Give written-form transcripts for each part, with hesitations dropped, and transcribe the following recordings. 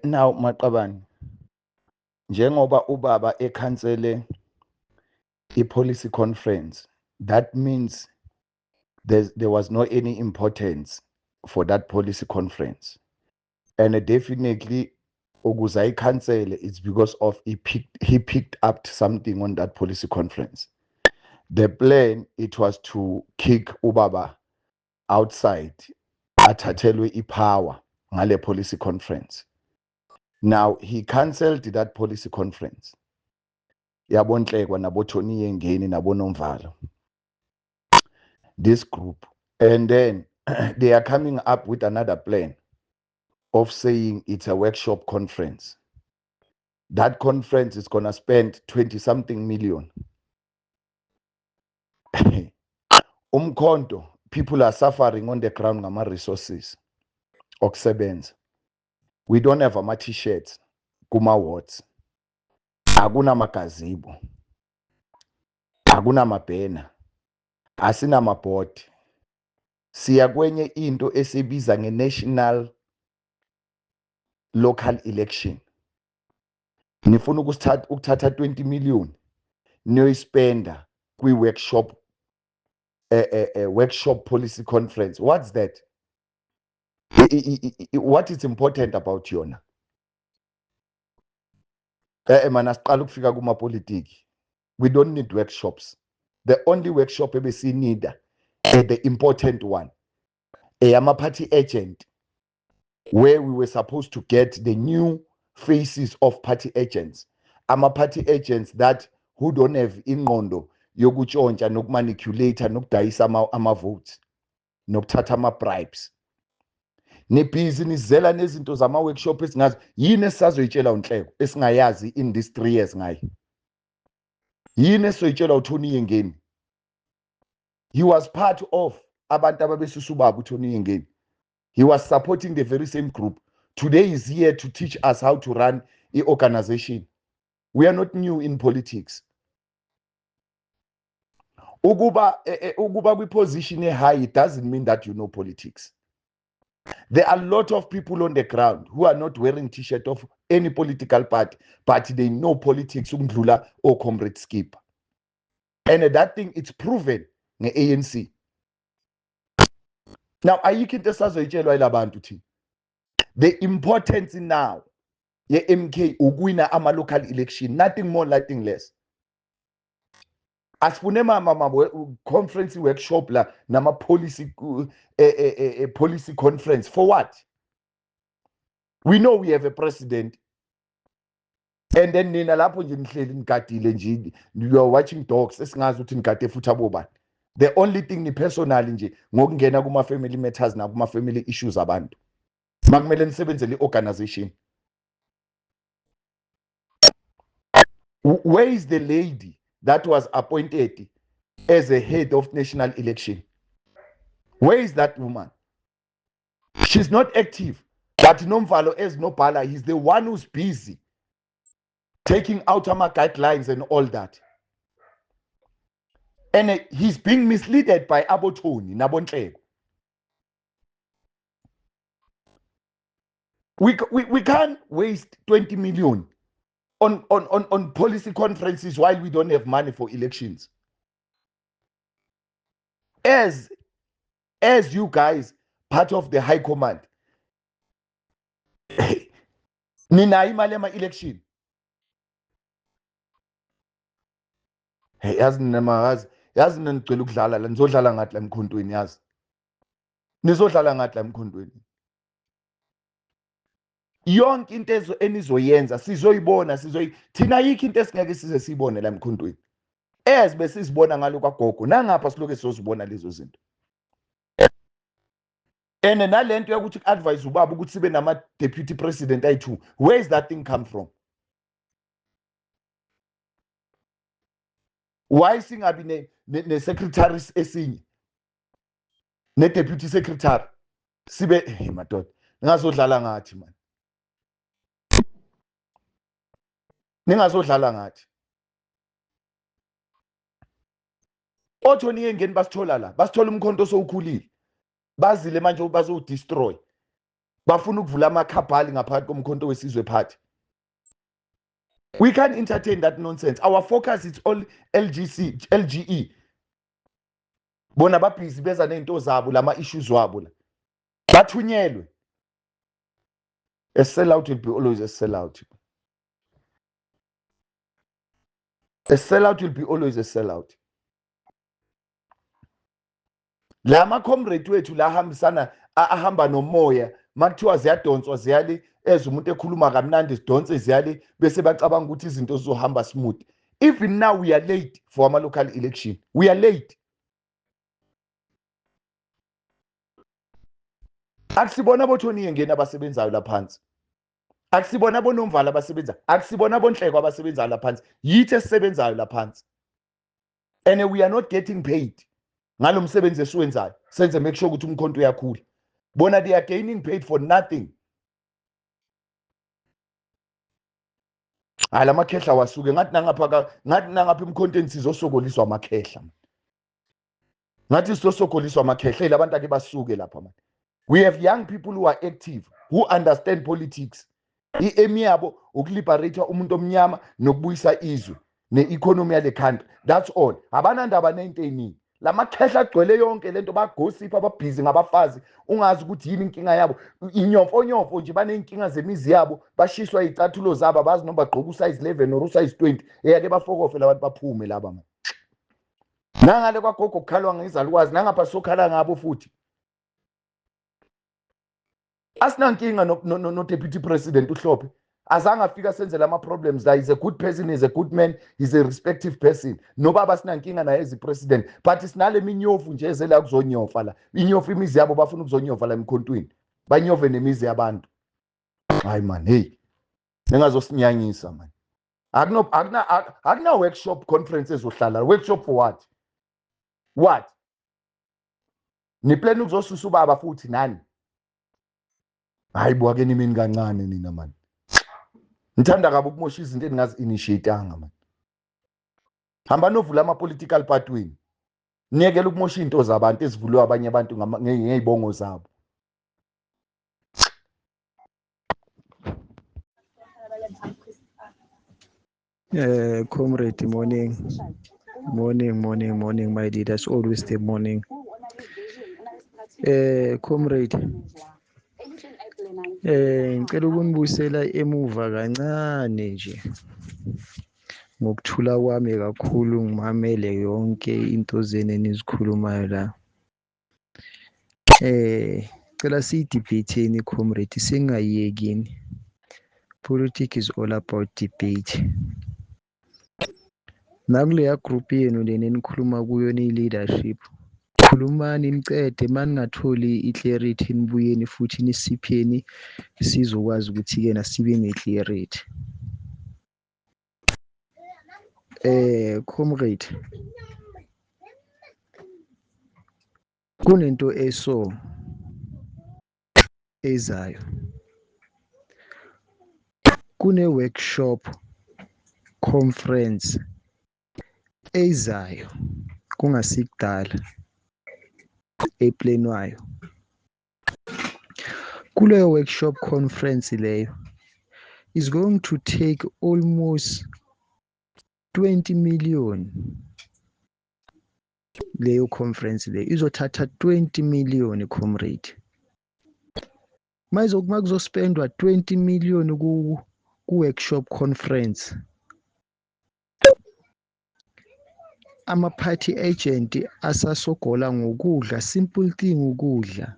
Now Maqabane, njengoba ubaba ekhansele i-policy conference, that means there was no any importance for that policy conference. And definitely ukuze ayikhansele, it's because of he picked up something on that policy conference. The plan, it was to kick ubaba outside, athathelwe ipower ngale policy conference. Now he cancelled that policy conference. Yabonhlekwa nabo Tony Yengeni nabo Nomvalo, this group. And then they are coming up with another plan of saying it's a workshop conference. That conference is going to spend 20 something million. Umkhonto, people are suffering on the ground ngama resources okusebenza. We don't have ama t-shirts kuma wards. Akuna magazebo. Akuna mabhena. Asina maboard. Siya kwenye into esibiza nge-national local election. Nifuna ukuthatha 20 million niyoyispenda kwi-workshop, workshop policy conference. What's that? What is important about yona? Man, asiqala ukufika kumapolitiki. We don't need workshops. The only workshop ebesiyinida, the important one, eyama party agent, where we were supposed to get the new faces of party agents. Ama party agents that who don't have ingqondo yokutshontsha nokumanipulate nokudayisa ama votes nokuthatha ama bribes. Nibhizi nizela nezinto zama workshop esingazi yini esisazoyitshela uNhleko esingayazi in these 3 years ngaye. Yini esizoyitshela uTony Yengeni? He was part of abantu ababesusa ubaba uTony Yengeni. He was supporting the very same group. Today is here to teach us how to run an organization. We are not new in politics. Ukuba kwi-position e-high, it doesn't mean that you know politics. There are a lot of people on the ground who are not wearing t-shirt of any political party, but they know politics ukudlula o Comrade Skipper. And that thing, it's proven nge-ANC. Now, ayikho into esazoyitshelwa yilabantu thina. The importance now ye-MK ukuwina ama-local election, nothing more, nothing less. Asifune ma conference workshop la nama policy, policy conference for what? We know we have a president. And then nina lapho nje nihleli nigadile nje, you are watching dogs esingazi ukuthi nigade futhi abobani. The only thing ni personally nje ngokungena kuma family matters na kuma family issues abantu. Makumele nisebenzele iorganization. Where is the lady that was appointed as a head of national election? Where is that woman? She's not active. But Nomvalo as Nobhala, he's the one who's busy taking out our guidelines and all that. And he's being misled by Abotoni, Nabontleko. We can't waste 20 million on policy conferences while we don't have money for elections. As you guys, part of the high command, ninayo imali yama-election. Hey, yazi nina mayazi, yazi nina nigcwele ukudlala la, nizodlala ngathi la emkhontweni, yazi. Nizodlala ngathi la emkhontweni. Yonke into enizoyenza sizoyibona, thina ayikho into esingeke size siyibone la emkhontweni. As besizibona ngalo kwagogo, nangapha siloke sizozibona lezo zinto. And nalento yokuthi advise ubaba ukuthi sibe nama deputy president ayi-2, where is that thing come from? Why singabi ne secretary esinye ne deputy secretary sibe, hey madoda, ningazodlala ngathi man, ningazodlala ngathi. Othoni yengeni basithola la, basithola umkhonto osowukhulile, bazile manje bazowudestroy. Bafuna ukuvula amakhabhali ngaphakathi koMkhonto weSizwe Party. We can't entertain that nonsense. Our focus is all LGC, LGE. Bona babhizi beza nezinto zabo, lama issues wabo la. Bathunyelwe. A sellout will be always a sellout. A sellout will be always a sellout. Lama comrade wethu la hambisana, ahamba nomoya, makuthiwa ziyadonswa ziyali, eze umuntu ekhuluma kamnandi, zidonse ziyali, bese bacabanga ukuthi izinto zizohamba smooth. Even now we are late for ama local election. We are late. Akusibona boTony Yengeni abasebenzayo laphansi. Akusibona boNomvala abasebenza, akusibona boNhleko abasebenzayo laphansi. Yithi esisebenzayo laphansi. And we are not getting paid ngalo msebenzi esiwenzayo. Senze make sure ukuthi umkhonto uyakhula. Bona they are gaining paid for nothing. Hayi, lamakhehla wasuke ngathi nangapha, ngathi nangapha emkhontweni sizosokoliswa amakhehla. Ngathi sizosokoliswa amakhehla, labantu ake basuke lapha man. We have young people who are active, who understand politics. I-aim yabo ukuliberate umuntu omnyama nokubuyisa izwe ne-economy yale country. That's all. Abanandaba nento eziningi. Lamakhehla agcwele yonke lento, bagossip, ababhizi ngabafazi, ungazi ukuthi yini inkinga yabo. Inyofo nyofo nje, baneyinkinga zemizi yabo, bashiswa izicathulo zabo, abazi noma bagqoka usize 11 or usize 20. Eyake bafokofe labantu, baphume laba man. Nangale kwagogo kukhalwa ngezalukwazi, nangapha sokhala ngabo futhi. Asinankinga no deputy president uHlophe. Azange afika senzele ama problems la. He's a good person, he's a good man, he's a respective person. Nobaba sinankinga naye as president, but sinale minyofu nje ezela kuzonyofa la. Inyofu imizi yabo, bafuna ukuzonyofa la emkhontweni. Banyove nemizi yabantu. Hayi man, hey. Ningazosinyanyisa man. Akuna workshop conference ezohlala. Workshop for what? What? Niplan ukuzosusa ubaba futhi nani? Hayi bo, ake nimini kancane nina man. Ngithanda kabi ukumosha izinto engingazi-initiate-anga man. Hamba novula ama-political party wenu. Niyekele ukumosha izinto zabantu ezivulwe abanye abantu ngey'bongo zabo. Comrade, morning. Morning, morning, morning, my leaders. Always the morning. Comrade. Ngicela ukunibuyisela emuva kancane nje. Ngokuthula kwami kakhulu ngimamele yonke into zenu enizikhulumayo la. Cela siyidebate-eni comrade, singayiyekini. Politics is all about debate. Nakuleya group yenu lena enikhuluma kuyo niyi-leadership, khulumani nicede, maningatholi i-clarity nibuyeni futhi nisipheni sizokwazi ukuthi-ke nasibe ne-clarity. Comrade, kunento eso ezayo. Kune-workshop conference ezayo kungasikudala eplanwayo. Kuleyo workshop conference leyo is going to take almost 20 million. Leyo conference leyo izothatha 20 million, comrade. Makuzospendwa 20 million ku workshop conference, ama-party agent asasogola ngokudla, simple thing ukudla.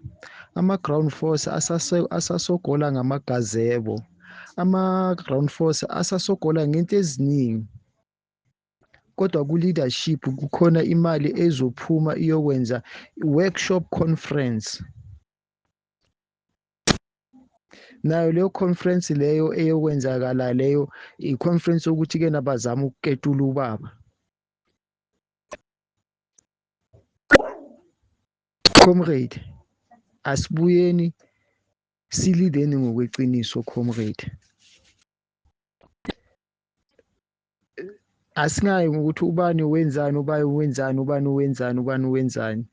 Ama-ground force asasogola ngamagazebo, ama-ground force asasogola ngento eziningi, kodwa ku-leadership kukhona imali ezophuma iyokwenza workshop conference. Nayo leyo conference leyo eyokwenzakala leyo i-conference yokuthi-ke nabazama ukuketula ubaba. Comrade, asibuyeni silideni ngokweqiniso comrade. Asingayi ngokuthi ubani wenzani, ubani wenzani, ubani wenzani, ubani wenzani.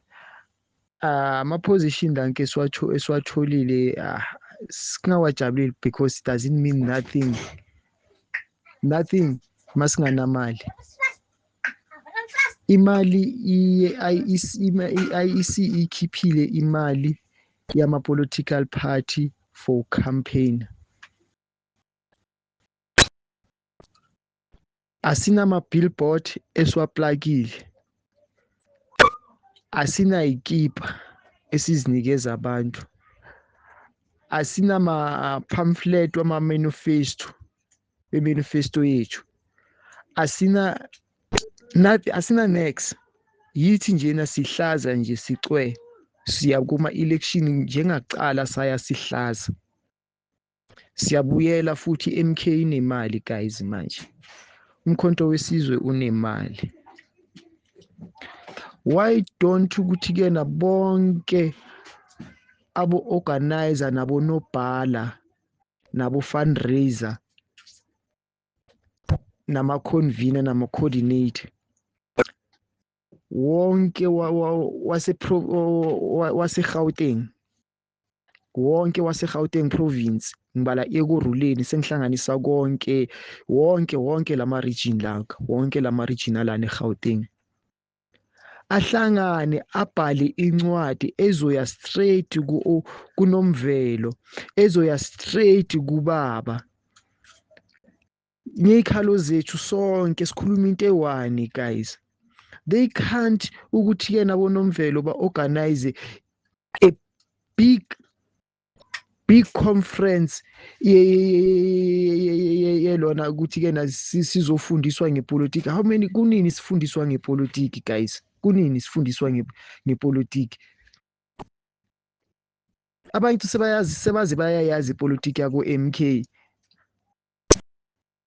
Ama-position lanke esiwatholile Singawajabuleli because it doesn't mean nothing, nothing masinganamali. Imali i-IEC ikhiphile imali yama-political party for campaign. Asinama-billboard esiwaplakile, asinayikipa esizinikeza abantu, asinama-pamphlet wama-manifesto, emanifesto yethu, asina nathi, asina nex. Yithi njena sihlaza nje, sicwe siya kuma-election njengakucala, saya sihlaza, siyabuyela futhi. MK inemali guys, manje Umkhonto Wesizwe unemali. Why don't ukuthi ke na bonke abo organizer nabonobhala nabo fundraiser nama convener nama coordinator wonke wase Gauteng, wonke wase Gauteng province, ngibala Ekurhuleni, sengihlanganisa konke, wonke wonke lama region la, wonke lama region alana eGauteng, ahlangane abhale incwadi ezoya straight kuNomvelo, ezoya straight kubaba, ngeyikhalo zethu sonke, sikhuluma into eyi-one guys. They can't ukuthi ke naboNomvelo ba-organize a big big conference yelona ukuthi ke sizofundiswa ngepolitiki. How many, kunini sifundiswa ngepolitiki guys? Kunini sifundiswa ngepolitiki? Abantu sebayazi, sebaze bayayazi ipolitiki yako MK.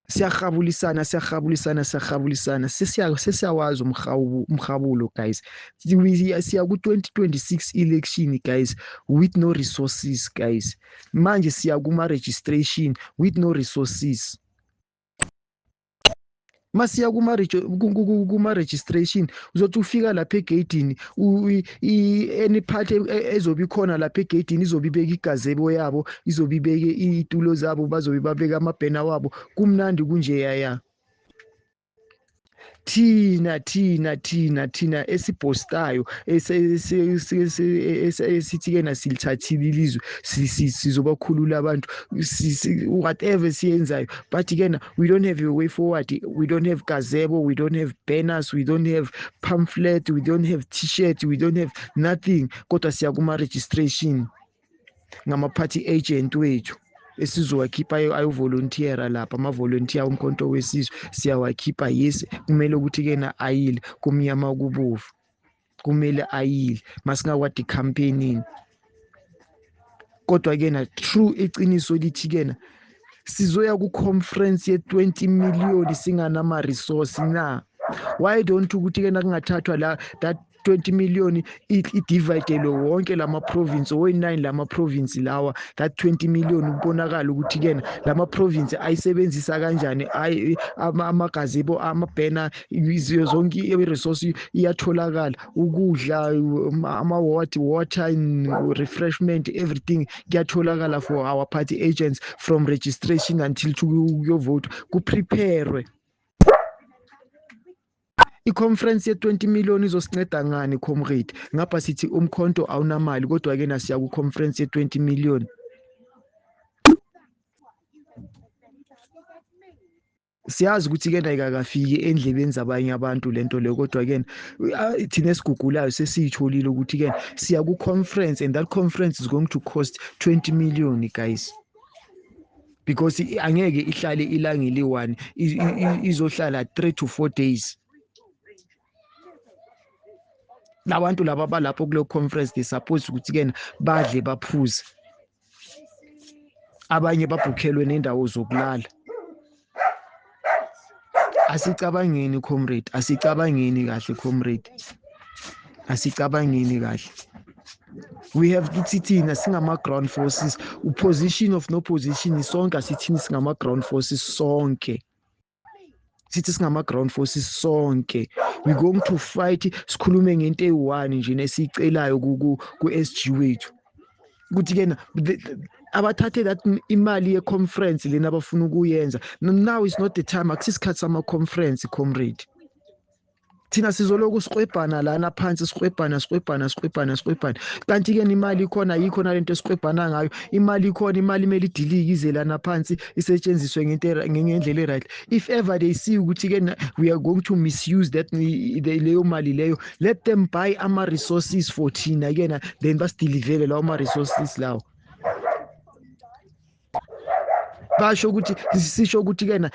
Siyahabulisana, siyahabulisana, siyahabulisana, sesiyawazi umhabulo guys. Siya ku-2026 election guys with no resources guys. Manje siya kuma-registration with no resources. Masiya kuma-registration, uzothi ufika lapha egeyidini, any party ezobe ikhona lapha egeyidini izobe ibeka igazebo yabo, izobe ibeke iy'tulo zabo, bazobe babeka amabhena wabo, kumnandi kunje yaya. Thina thina thina thina esibhostayo, esithi-ke na silithathile ilizwe, sizobakhulula abantu, whatever siyenzayo, but-ke na we don't have a way forward. We don't have gazebo, we don't have banners, we don't have pamphlet, we don't have t-shirt, we don't have nothing, kodwa siya kuma-registration ngama-party agent wethu esizowakhipha ayovolontiera lapha. Ama-volunteer Umkhonto Wesizwe siyawakhipha. Yes, kumele ukuthi-ke na ayile kumnyama kubovu, kumele ayile masingakwadi campaigning. Kodwa-ke na true iqiniso lithi-ke na sizoya ku-conference ye-20 million singanama-resource na? Why don't ukuthi-ke na kungathathwa la that 20 million i-dividelwe wonke lama-province oyi-9 lama-province lawa, that 20 million, kubonakala ukuthi-ke na lama-province ayisebenzisa kanjani amagazebo, amabhena, zonke i-resource iyatholakala, ukudla, ama-water, water and refreshment, everything kuyatholakala for our party agents from registration until to kuyovote, kuprepare. I-conference ye-20 million izosinceda ngani comrade? Ngapha sithi umkhonto awunamali, kodwa-ke nasiya ku-conference ye-20 million. Siyazi ukuthi-ke nayikakafiki endlebeni zabanye abantu lento leyo, kodwa-ke thina esigugulayo sesiyitholile ukuthi-ke siya ku-conference, and that conference is going to cost 20 million guys, because angeke ihlale ilanga eli-one, izohlala 3 to 4 days. Labantu laba balapho kuleyo conference, they suppose ukuthi-ke badle, baphuze, abanye babhukhelwe nendawo zokulala. Asicabangeni comrade, asicabangeni kahle comrade, asicabangeni kahle. We have ukuthi thina singama-ground forces, position of no position, sonke asithini singama-ground forces sonke, sithi singama-ground forces sonke, we going to fight, sikhulume ngento eyi-one nje nesiyicelayo ku-SG wethu. Ukuthi kena abathathe that imali ye-conference lena abafuna ukuyenza. Now is not the time, akusisikhathi sama-conference, comrade. Thina sizoloku siqwebhana lana phansi, siqwebhana siqwebhana siqwebhana siqwebhana, kanti-ke imali ikhona, ayikho nalento esiqwebhana ngayo. Imali ikhona, imali imele idilike ize lana phansi, isetshenziswe ngendlela e-right. If ever they see ukuthi-ke we are going to misuse that leyo mali leyo, let them buy ama-resources for thina kena, then basidilivele lawo ma-resources lawo. Basho ukuthi sisho ukuthi kena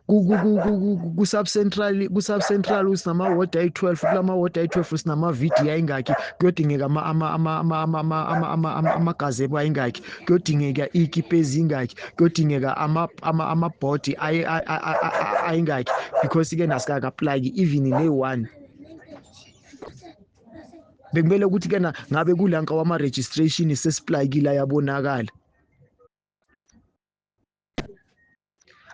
ku sub central, ku sub central sinama ward ayi12, kulama ward ayi12 sinama VD ayingakhi, kuyodingeka ama ama ama ama ama ama ama amagazebo ayingakhi, kuyodingeka ikipe ezingakhi, kuyodingeka ama ama ama board ayingakhi, because ke nasikaka apply even ne one. Bekumele ukuthi kena ngabe kulanka wama registration sesiplakile ayabonakala.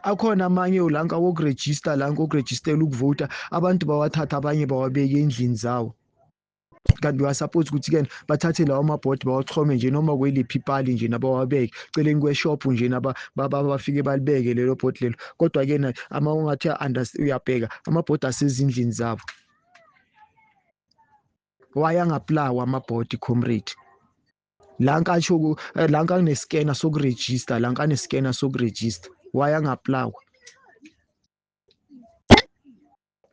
Akhona amanye ulanka wokuregister, lanka wokurejistela ukuvota, abantu bawathatha abanye bawabeke endlini zawo. Kanti uyasuppose ukuthi ke bathathe lawo mabhodi bawachome nje noma kweliphi ipali nje nabawabeke celeni kweshop nje bafike balibeke lelo bhodi lelo. Kodwa ke ama ungathi uyabheka amabhodi asezindlini zabo. Wayangaplawa amabhodi, comrade. Lanka asho lanka kunescanner sokuregister, lanka nescanner sokuregister, wayangaplawa.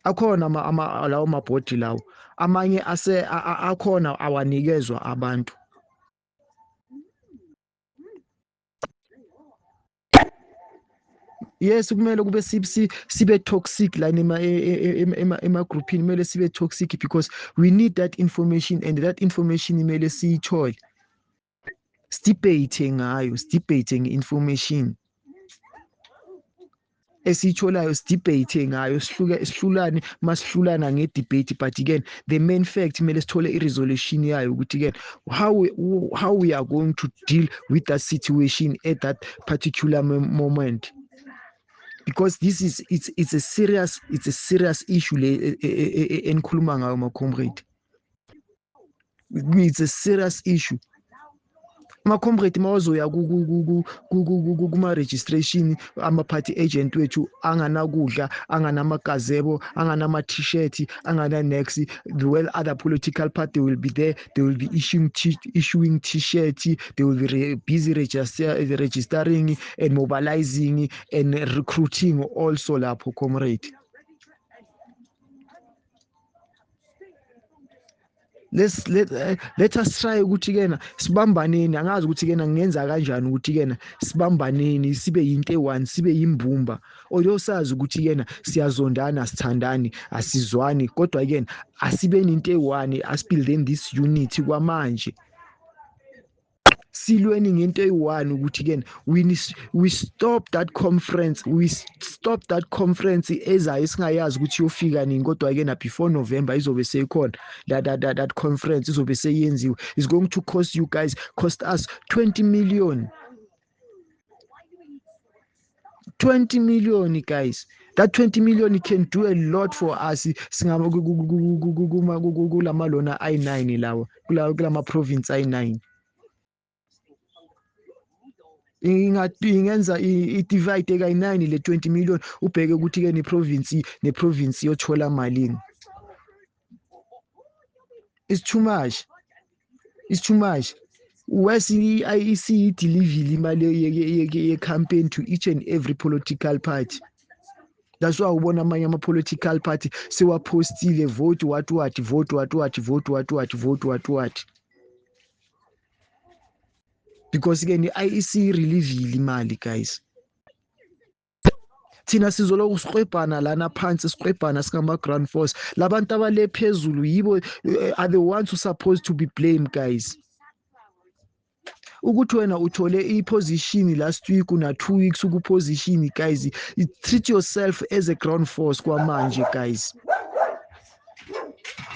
Akhona ama lawo mabhodi lawo, amanye ase akhona awanikezwa abantu. Yes, kumele kube sibe toxic la ema groupini, kumele sibe toxic because we need that information, and that information kumele siyithole, sidebate ngayo, sidebate nge-information esiyitholayo, sidebate ngayo, sihluke sihlulane masihlulana nge-debate. But again, the main fact kumele sithole i-resolution yayo ukuthi again how we are going to deal with that situation at that particular moment, because this is it's a serious, it's a serious issue le enikhuluma ngayo, ma comrade. It's a serious issue, ama-comrade. Mawazoya kuma-registration, ama-party agent wethu anganakudla, anganamagazebo, anganama-t-shirt, angana-nex. Well, other political party will be there, they will be issuing t-shirt, they will be busy registering and mobilizing and recruiting also lapho, comrade. Let us try ukuthi kena sibambaneni. Angazi ukuthi kena ngingenza kanjani ukuthi kena sibambaneni, sibe yinto eyi-one, sibe yimbumba. Although sazi ukuthi kena siyazondana, sithandani, asizwani, kodwa kena asibeni into eyi-one, asibuildeni this unity kwamanje, silweni ngento eyi-one ukuthi ke we stop that conference, we stop that conference ezayo singayazi ukuthi iyofika nini, kodwa ke na before November izobe seyikhona that conference, izobe seyenziwe. Is going to cost you guys, cost us 20 million, 20 million, guys. That 20 million can do a lot for us. Singaba kulama lona ayi9 lawa, kulama province ayi9, ingenza i-divide kayi-9 le 20 million, ubheke ukuthi ke ne-province ne-province yothola malini. It's too much, it's too much. Wes i-IEC ideliverile imali ye-campaign to each and every political party. That's why ubona amanye ama-political party sewapostile vote what what, vote what what, vote what what, vote what what, because ke ni-IEC relievile imali, guys. Thina sizoloku siqwebhana lana phansi, siqwebhana singama-ground force. Labantu abale phezulu yibo are the ones who supposed to be blamed, guys. Ukuthi wena uthole i-position last week, una 2 weeks uku-position, guys, treat yourself as a ground force kwamanje, guys.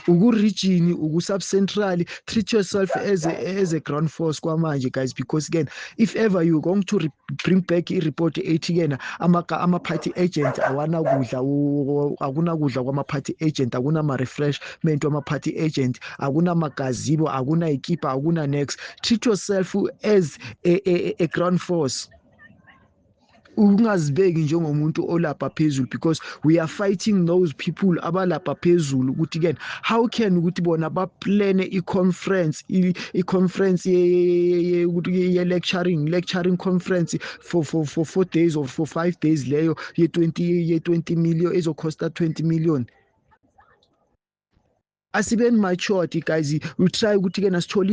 Uku-region, uku-subcentral, treat yourself as a ground force kwamanje, guys, because again, if ever you're going to bring back i-report ethi kena ama-party agent awanakudla, akunakudla kwama-party agent, akunama-refreshment wama-party agent, akunamagazebo, akunayikipa, akuna next, treat yourself as a ground force. Ungazibeki njengomuntu olapha phezulu, because we are fighting those people abalapha phezulu, ukuthi ke how can ukuthi bona baplane i-conference ye lecturing conference for 4 days or for 5 days, leyo ye 20 million, ezocosta 20 million. Asibeni matured, guys. We try ukuthi ke nasithola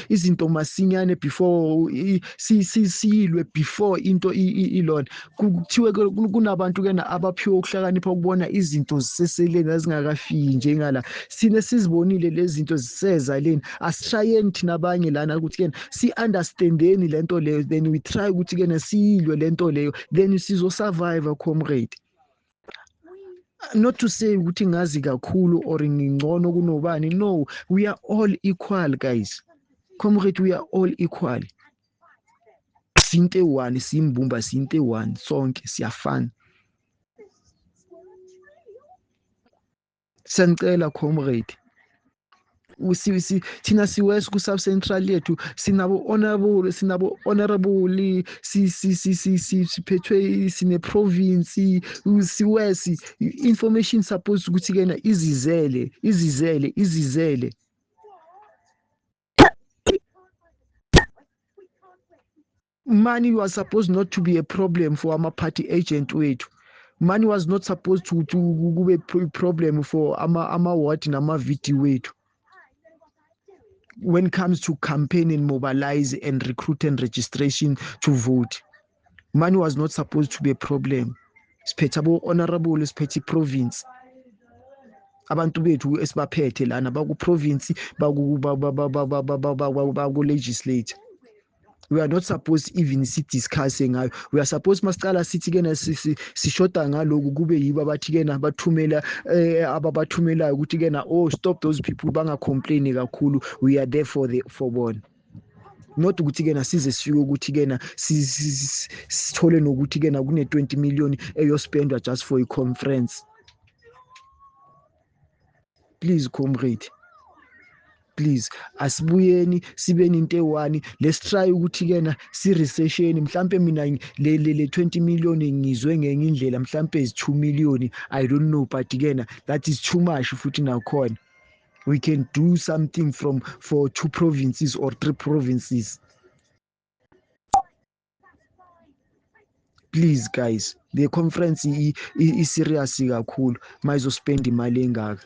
izinto masinyane before siyilwe, before into ilona kuthiwe kunabantu ke abaphiwe ukuhlakanipha ukubona izinto ziseseleni, ezingakafiki njengala sine sizibonile lezi zinto ziseza leni. Asishayeni thina abanye lana ukuthi ke si-understandeni lento leyo, then we try ukuthi ke siyilwe lento leyo, then sizo survive, comrade. Not to say ukuthi ngazi kakhulu or ngingcono kunobani. No, we are all equal, guys. Comrade, we are all equal. Sinte one, simbumba, sinte one, sonke siyafana. Siyanicela, comrade. Thina siwes ku-South Central yethu, sinabo honorable, sinabo honorable, siphethwe, sine province, siwes information suppose ukuthi kena izizele, izizele, izizele. Money was supposed not to be a problem for ama-party agent wethu. Money was not supposed to kube problem for ama-ward nama-VD wethu when it comes to campaign and mobilize and recruit and registration to vote. Money was not supposed to be a problem. Siphethe abo-honorable, siphethe i-province, abantu bethu esibaphethe lana baku-province, baku-legislature. We are not supposed even si-discuss ngayo. We are supposed masicala sithi kena sishoda ngaloku, kube yibo abathi kena bathumela ababathumelayo ukuthi kena, oh, stop those people, bangacomplain kakhulu, we are there for bona. Not ukuthi kena size sifike ukuthi kena sithole nokuthi kena kune 20 million eyospendwa just for a conference. Please, comrade, please, asibuyeni sibeni into eyi-one. Let's try ukuthi kena si-researcheni. Mhlampe mina le 20 million ngizwe ngenye indlela, mhlampe is 2 million, I don't know, but kena that is too much futhi nakhona. We can do something from for 2 provinces or 3 provinces. Please, guys, the conference i-serious kakhulu mayizospend imali engaka.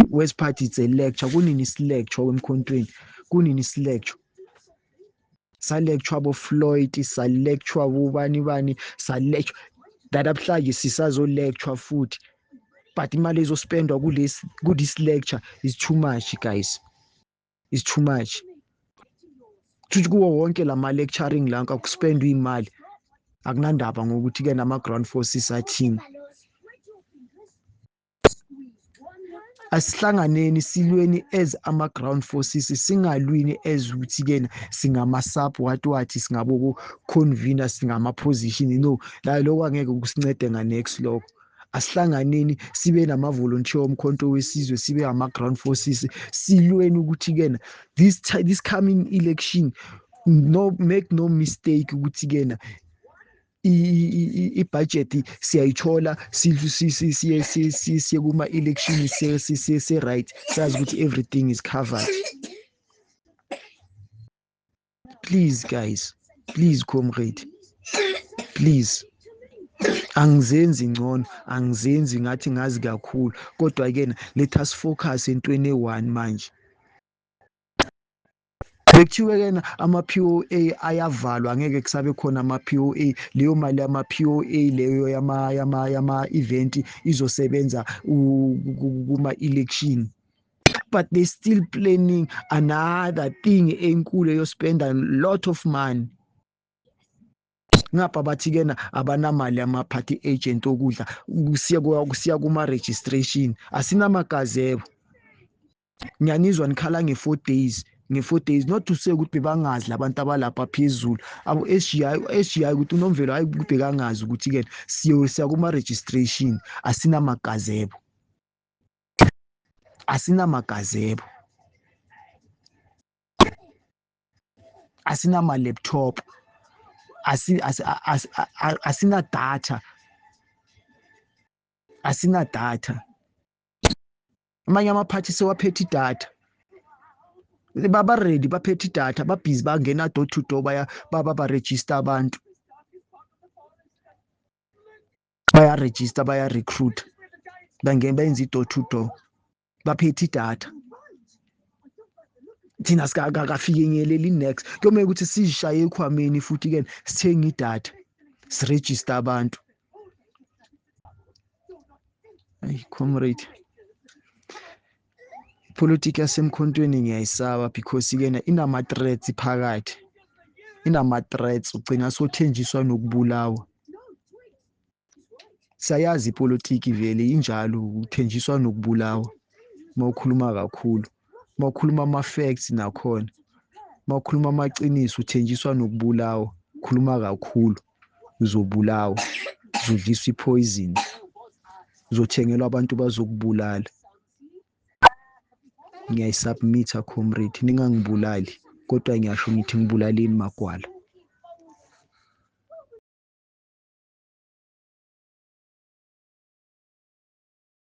West Party, it's a lecture. Kunini isilecture emkhontweni? Kunini isilecture? Sa-lecture abo Floyd, sa-lecture bobani bani, sa-lecture that namhlanje sisazo-lecture futhi, but imali ezospendwa ku-this lecture is too much, guys, is too much. Futhi kuwo wonke lama lecturing la akuspendwa imali, akunandaba ngokuthi ke nama ground forces athini. Asihlanganeni silweni as ama ground forces, singalwini as ukuthi kena singama sub what what, singabo convener, singama position. No, la lokho angeke kusincede nga next lokho. Asihlanganeni sibe nama volunteer omkhonto wesizwe, sibe ama ground forces, silweni ukuthi kena this coming election, no, make no mistake ukuthi kena i-budget siyayithola, siye kuma election se right, sazi ukuthi everything is covered. Please, guys, please, comrade, please. Angizenzi ngcono, angizenzi ngathi ngazi kakhulu, kodwa ke let us focus entweni e-one manje. Bekuthiwe kena ama-POA ayavalwa, angeke kusabe khona ama-POA. Leyo mali yama-POA leyo yama-event izosebenza kuma-election, but they still planning another thing enkulu eyospenda a lot of money. Ngapha bathi kena abanamali ama-party agent okudla, kusiya kuma-registration, asinamagazebo. Ngiyanizwa nikhala nge-4 days, nge-4 days, not to say ukuthi bebangazi labantu abalapha phezulu abo SGI, SGI ukuthi uNomvelo, hayi, bekangazi ukuthi-ke siya kuma-registration, asinamagazebo, asinamagazebo, asinama-laptop, asina data, asina data. Amanye amaphathi sewaphethe idatha, baba ready, baphethe idatha, babhizi, bangena door to door, baya baba ba-register abantu, baya-register, baya-recruit, bangena benza i-door to door, baphethe idatha. Thina sikafinyeleli next, kuyomele ukuthi sizishaye ekhwameni futhi-ke sithenge idatha, siregister abantu. Ayi comrade, ipolitiki yasemkhontweni ngiyayisaba because-ke inama-threats phakathi, inama-threats, ugcina sothenjiswa nokubulawa. Siyayazi ipolitiki vele injalo, uthenjiswa nokubulawa uma ukhuluma kakhulu, uma ukhuluma ama-facts, nakhona uma ukhuluma amaqiniso uthenjiswa nokubulawa. Khuluma kakhulu uzobulawa, uzodliswa i-poison, uzothengelwa abantu bazokubulala. Ngiyayisubmitha comrade, ningangibulali, kodwa ngiyasho ngithi ngibulaleni magwala.